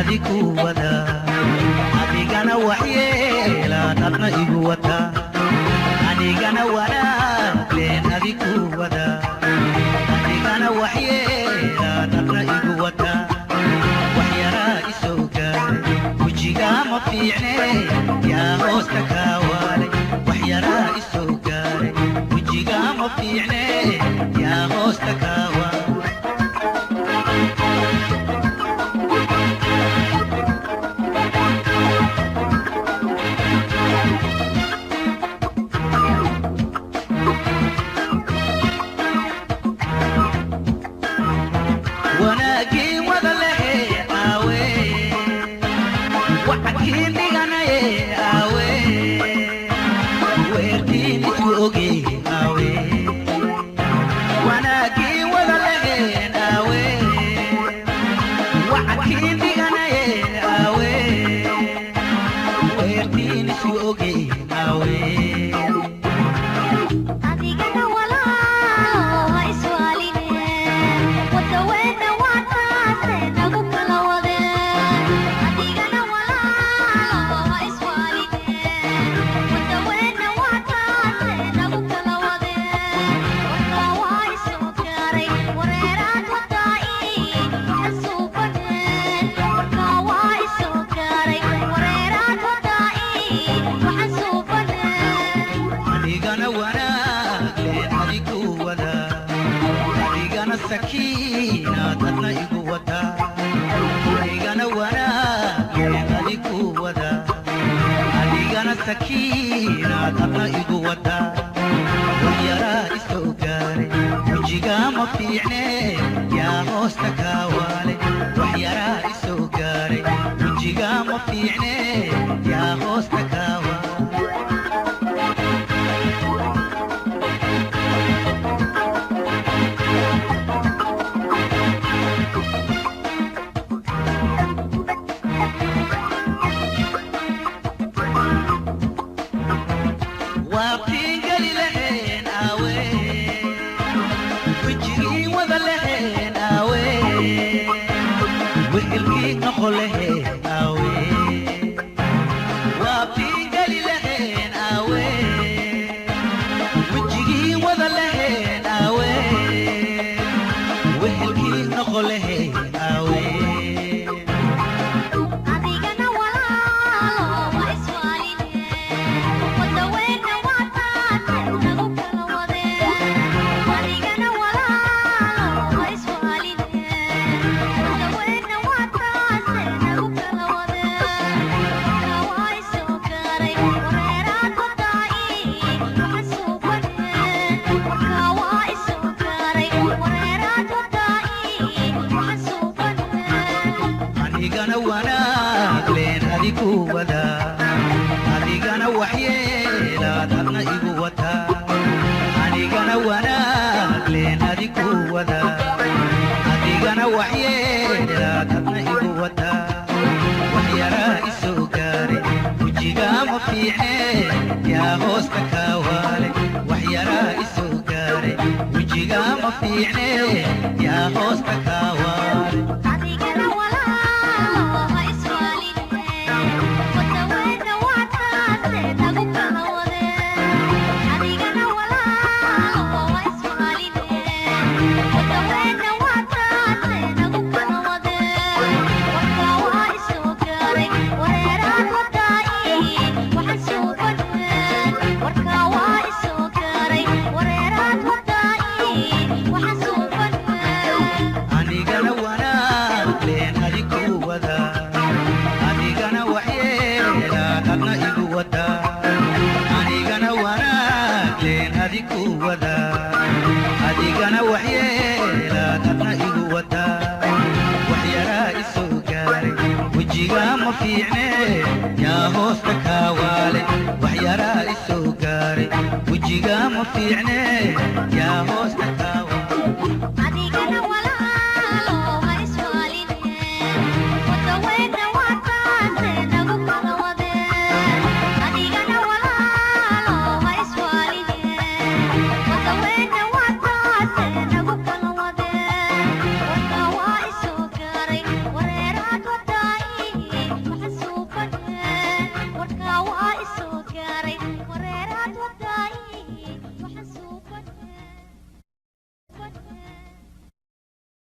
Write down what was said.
Adiku wada, adigana waxyeelaad adna igu wata. Anigana wanaagleen adiku wada, adigana waxyeelaad adna igu wata. Wax yaraa isoo gaaray, wejigaa ma fiicne, yaa hoosta kaa waalay? Wax yaraa isoo gaaray, wejigaa ma fiicne, yaa hoosta kaa waalay? Wanaagii wada lehe aawe, wacadkiin dhiganaye aawe, weertiin isku oge aawe? Wanaagii wada leheen aawe, wacadkiin dhiganaye aawe, weertiin isku oge aawe? Adigana walaalo ha iswaaline, wadaweena waa taase nagu kala wadeen. Adigana walaalo ha iswaaline, wadaweena waa taase nagu kala wadeen. Warkaa waa isoo gaaray, wareeraad wadaa'i waxaan suubaneen. Warkaa waa isoo gaaray, wareeraad wadaa'i waxaan suubaneen. Anigana wanaagleen adigu wada, adigana sakiinaad adna igu wata. Anigana wanaagleen adigu wada, adigana sakiinaad adna igu wata. Wax yaraa isoo gaaray, wejigaa ma fiicne, yaa hoosta kaa waalay? Wax yaraa isoo gaaray, wejigaa ma fiicne, yaa hoosta kaa waalay? Waaqtiin geli laheen aawe, wejigii wada laheen aawe, wehelkii noqo laheen aawe? Waaqtiin geli laheen aawe, wejigii wada laheen aawe, wehelkii noqo laheen aawe? Adigana walaalo ha iswaaline, wadaweena waa taase nagu kala wadeen. Adigana walaalo ha iswaaline, wadaweena waa taase nagu kala wadeen. Warkaa waa isoo gaaray, wareeraad wadaa'i waxaan suubaneen. Warkaa waa isoo gaaray, wareeraad wadaa'i waxaan suubaneen. Anigana wanaagleen adigu wada, adigana waxyeelaad adna igu wata. Anigana wanaagleen adigu wada, adigana waxyeelaad adna igu wata. Wax yaraa isoo gaaray, wejigaa ma fiicne, yaa hoosta kaa waalay? Wax yaraa isoo gaaray, wejigaa ma fiicne, yaa hoosta kaa waalay? Adigana walaalo ha iswaaline, wadaweena waa taase nagu kala wadeen. Adigana walaalo ha iswaaline, wadaweena waa taase nagu kala wadeen. Warkaa waa isoo gaaray, wareeraad wadaa'i waxaan suubaneen. Warkaa waa isoo gaaray, wareeraad wadaa'i waxaan suubaneen. Anigana wanaagleen adigu wada, adigana waxyeelaad adna igu wata. Anigana wanaagleen adigu wada, adigana waxyeelaad adna igu wata. Wax yaraa isoo gaaray, wejigaa ma fiicne, yaa hoosta kaa waalay? Wax yaraa isoo gaaray, wejigaa ma fiicne, yaa hoosta kaa.